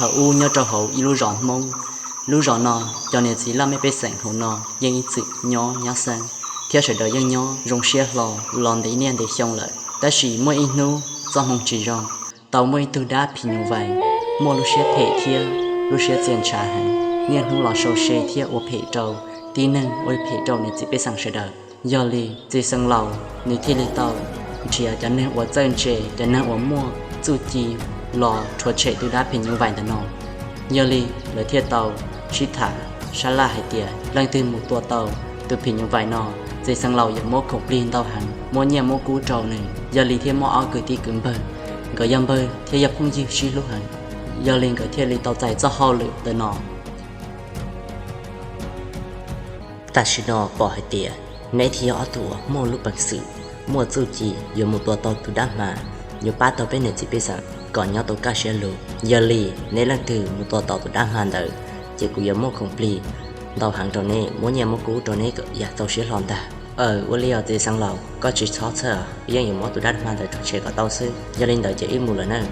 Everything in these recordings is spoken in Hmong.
Thaum ub nyob rau hauv ib lub zos Hmoob, lub zos no cov niam txiv laj mej pej xeem hauv no yeej ib txwm nyob nyab xeeb, thiab sawv daws yeej nyob zoo siab hlo los ntev niaj ntev xyoo lawm. Tab sis muaj ib hnub txoj hmoo tsis zoo, tau muaj ib tug dab phim nyuj vais muaj lub siab phem thiab lub siab txia ntshav heev, niaj hnub los sau se thiab ua phem rau tib neeg, ua phem rau niam txiv pej xeem sawv daws. Yog li txiv xeev laus nws thiaj li tau nrhiav cov neeg uas txawj ntse, cov neeg uas muaj txuj ci los rhuav tshem tus dab phim nyuj vais ntawm no. Yog li lawv thiaj tau sib tham sab laj hais tias leej twg mus tua tau tus phim nyuj vais no, txiv xeev laus yuav muab khoom plig ntau heev, muab nyiaj muab kub rau nws. Yog li thiaj muaj ob kwv tij kwv npawg, nkawd yog npawg thiab yog phooj ywg sib hlub heev. Yog li nkawd thiaj li tau txais txoj hauj lwm ntawm no. Tam sim no pom hais tias neb thiaj yog ob tug uas muaj lub peev xwm, muaj txuj ci yuav mus tua tau tus dab hma, yuav pab tau peb niam txiv pej xeem kom nyob tau kaj siab lug. Yog li neb leej twg mus tua tau tus dab hma ntawd, ces kuv yuav muab khoom plig ntau heev rau neb, muab nyiaj muab kub rau neb kom yam txaus siab hlo ntag. Aw, ua li os txiv xeev laus, koj tsis txhob txhawj, yeej yuav muab tus dab hma ntawd rhuav tshem kom tau xwb. Yog li ntawd ces wb mus lawm nawb.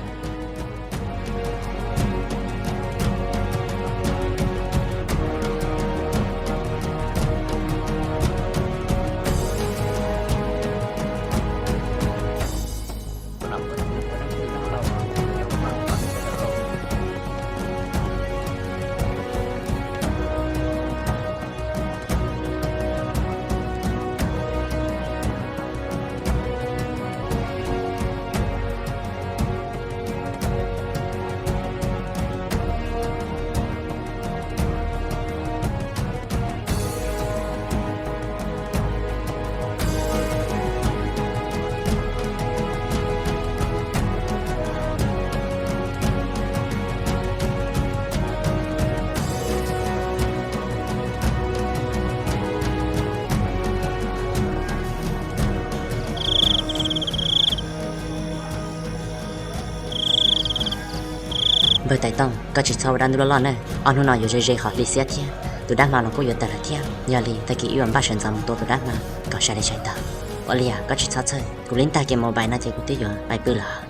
Npawg Tais Tooj, koj tsis txhob ua dab ntub loj loj nawb. Ob hnub no yuav ze ze qhov hli xiab thiab, tus dab hma los kuj yuav tawg lawm thiab. Yog li tag kis wb yuav npaj sawv ntxov mus tua tus dab hma kom sai li sai tau. Ua li os, koj tsis txhob txhawj, kuv lub ntaj ke mus pais no ces kuv twb yuav pais pw lawm.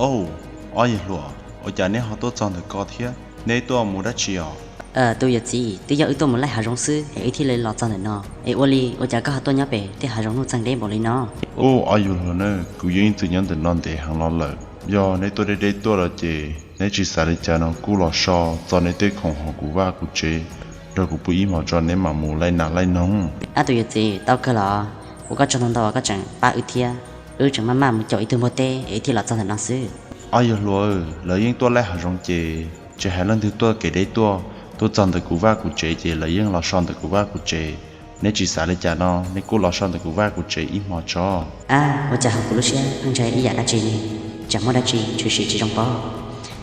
Au, ob yawg hluas, ua cas neb ho tuaj txog ntawm ko thiab? Neb tuaj mus dab tsi os? Tus yawm txiv, twb yog wb tuaj mus laij hav zoov xwb es wb thiaj li los txog ntawm no. Es ua li ua cas koj ho tuaj nyob pem tej hav zoov nuj txeeg deb npaum li no? Au, ob yawg hluas na, kuv yeej ib txwm nyob ntawm no ntev heev los lawm. Yog neb tuaj deb deb tuaj los ces neb tsis xav li cas no kuj los so txog neb tej khoom hauv kuv vaj kuv tsev, nrog kuv pw ib hmos tso neb mam mus laij nas laij noog. Ab, tus yawm txiv, tau kawg los, ua koj tsaug ntau ntau uas koj tseem pab wb thiab. Wb tseem maj maj mus caum ib tug npua teb es wb thiaj los txog ntawm no xwb. Ob yawg hluas, lawv yeej tuaj laij hav zoov ces tsis hais leej twg tuaj kev deb tuaj, tuaj txog ntawm kuv vaj kuv tsev ces lawv yeej los so ntawm kuv vaj kuv tsev. Neb tsis xav li cas no, neb kuj los so ntawm kuv vaj kuv tsev ib hmos tso. Ab, ua cas hauv kuv lub siab pheej ntshai ib yam dab tsi ne? Tsam muaj dab tsi tshwm sim tsis zoo pob.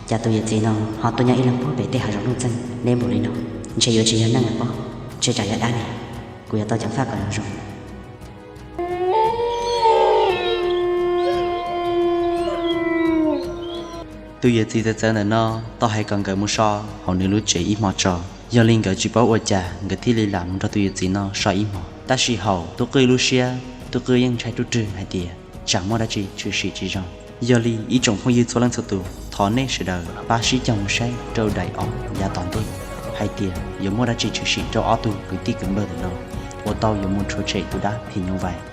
Cas tus yawm txiv no ho tuaj nyob ib leeg puag pem tej hav zoov nuj txeeg deb npaum li no? Ntshe yuav tsis yog neeg lawm pob, ntshe tsam yog dab ne. Kuv yuav tau ceev faj kom zoo zoo. Tus yawm txiv txawv txawv ntawm no tau hais kom nkawd mus so hauv nws lub tsev ib hmos tso. Yog li nkawd tsis paub ua cas nkawd thiaj li lam mus nrog tus yawm txiv no so ib hmos. Tab sis hauv Tub Qwj lub siab, Tub Qwj yeej ntshai ruj rwg hais tias tsam muaj dab tsi tshwm sim tsis zoo. Yog li ib tsoom phooj ywg txhua leej txhua tus, thov nej sawv daws pab sib caug mus saib rau daim ob yav tom ntej hais tias yuav muaj dab tsi tshwm sim rau ob tug kwv tij kwv npawg ntawm no uas tau yuav mus rhuav tshem tus dab phim nyuj vais